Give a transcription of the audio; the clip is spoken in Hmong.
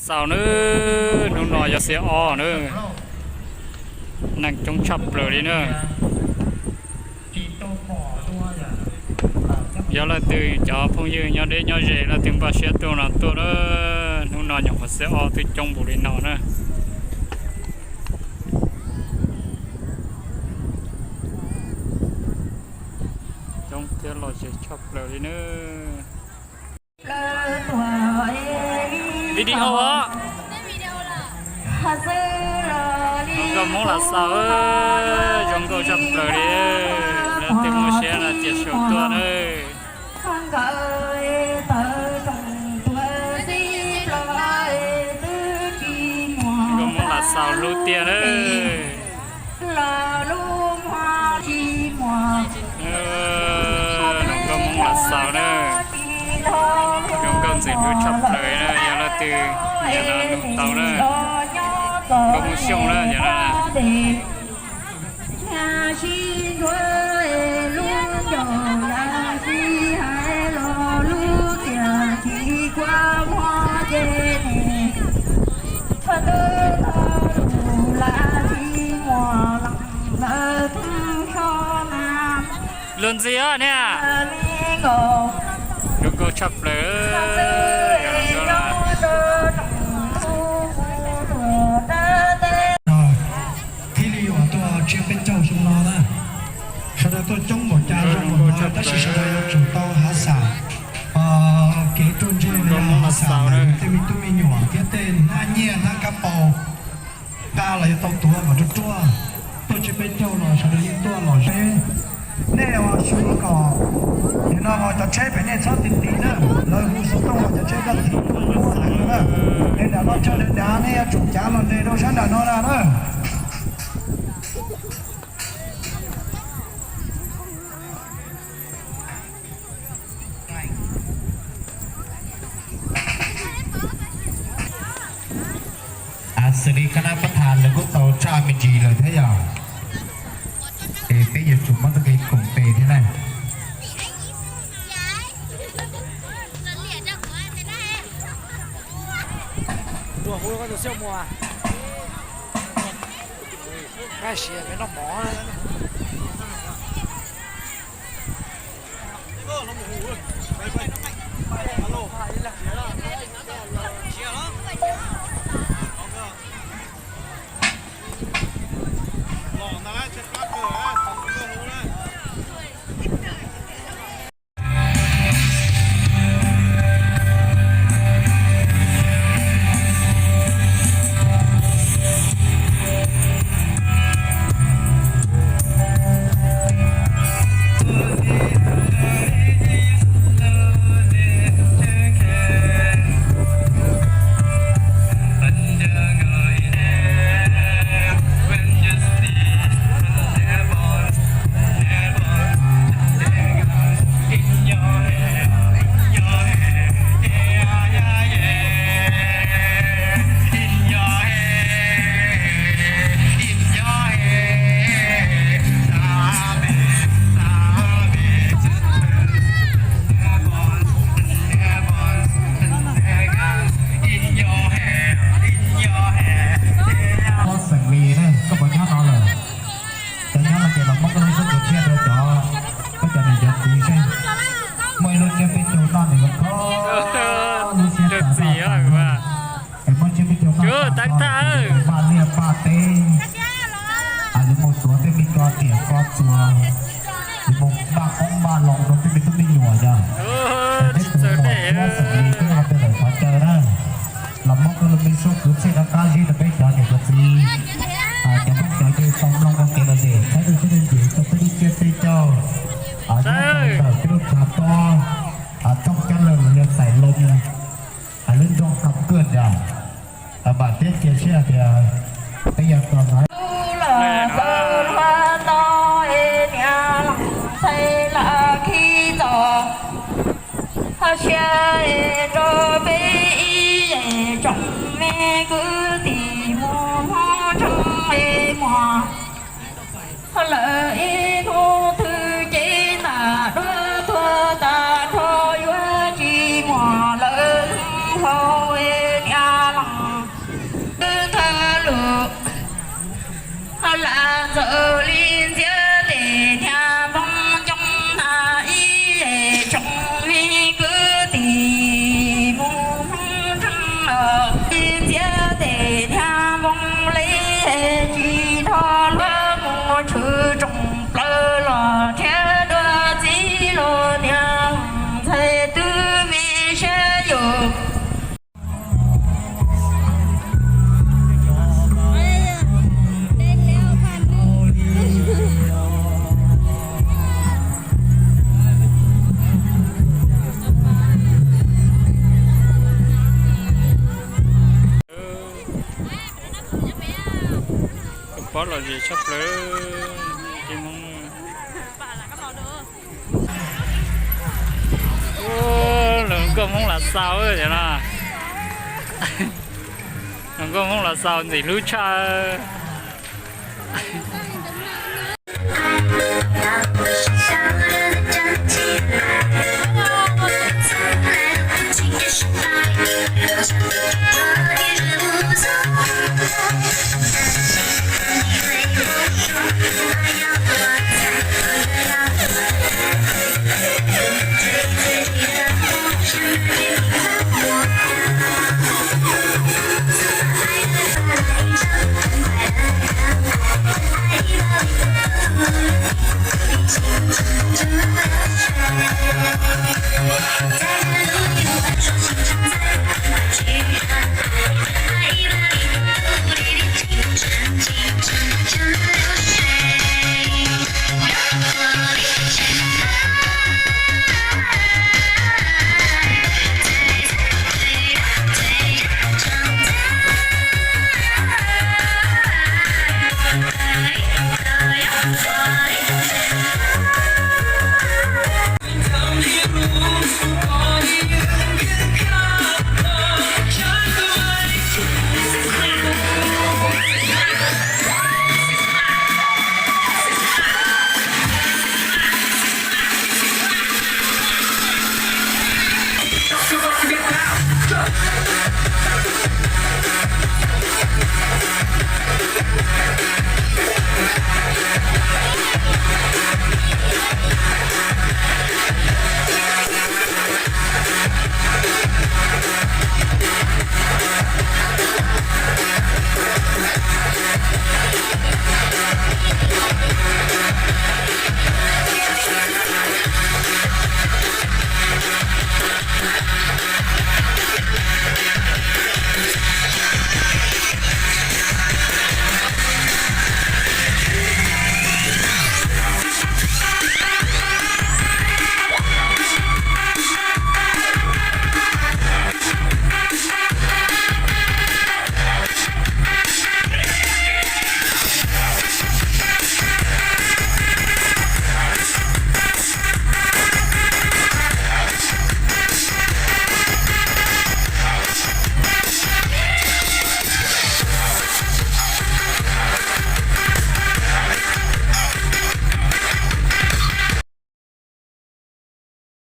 Xaus nawb, hnub no yog xiab ob nawb, neeg coob tshaj plaws li na. Yog leej twg cov phooj ywg nyob deb nyob ze leej twg npaj siab tuaj no tuaj na, hnub no nyuam qhuav xiab ob twb coob npaum li no na. Coob thiab lom zem tshaj plaws li na. Video os. Zoo nkauj Hmoob Las Xaus, zoo nkauj tshaj plaws li. Leej twg muaj siab no cia siab tuaj na. Zoo nkauj Hmoob Las Xaus hlub tiag na. Zoo nkauj Hmoob Las Xaus na. Zoo nkauj ntxim hlub tshaj plaws na, yog leej twg nyiam no nug tau na. Nkauj Hmoob Xyooj na yog na. Luag ntxhi os niag. Zoo nkauj tshaj plaws. Thiaj li yuav tuaj tsiab peb caug xyoo no na. Sawv daws tuaj coob npaum cas zoo npaum no tab sis sawv daws yuav tsum tau hav xam, kev ruaj ntseg los yog hav xam ntawm tej me tub me nyuam thiab tej hnab nyiaj hnab kab paus nqa los yuav tau tuav kom ruaj ruaj. Tuaj tsiab peb caug los sawv daws yeej tuaj los ze. Nej ua siab kom nim no cov tsheb pem nej txhob ti ti na, lawv hu xov tooj los cov tsheb koj ti tuaj muab hais na. Es nram no chaw dav dav nej yuav tsum cav los nres rau sab nram no na na. Xws li kab nab pab tha lawv kuj tau tsa me ntsis lawm thiab yog, es peb yuav tsum muab txoj kev koom tes thiab na. Koj xeem Lis ne, koj puas nyob no lawm? Cov nyob no ces los muab koj lub sub kws tshiab rau cov, koj cov niam cov txiv seb. Muaj ib lub tsiab peb caug noj nws kho lub siab tas noj tas. Es muaj tsiab peb caug noj tas noj, npaj liaj npaj teb, yuav mus tuav tej me ko tiam ko txuas, yuav mus npaj qoob npaj loo rau tej me tub me nyuam yog. Es peb tus muam thiab xeem Lis twb ho pem lawm qhov chaw na. Los muab koj lub me sub kws tshiab rov qab zib rau peb cov niam cov txiv, cov phooj cov ywg tau mloog ua kev lom zem, saib tau sib nce rau peb lub tsiab peb caug, nyob rau ntawm peb lub tshav pob, thooj cab lawg los yog Xais Loo, lub nroog Kham Kuaj ntag. Vam thiab cia siab tias peb yuav tau ntawd. Ho siab es rau peb ib yam tsoom me kwv tij mus hmoob tseeb es muag. Ho lawm ib hnub twg ces ntam duab tuag tas nrho yuav tsis muaj lawm hlau es niam laus. Txawm li ntxiab tes niag npoo ncoo na ib yam tsoom me kwv tij mus Hmoob Nreeg los, li ntxiab tes niag npoo li tsis nrog luag mus tshwm tsoom plaws los thiab dua txiv los niag ntxhais twb me siab yus. Tus pob lom zem tshaj plaws, ces Hmoob. Ua, hluas nkauj Hmoob Los Xaus tiag no. Hluas nkauj Hmoob Los Xaus ntxim hlub tshaj.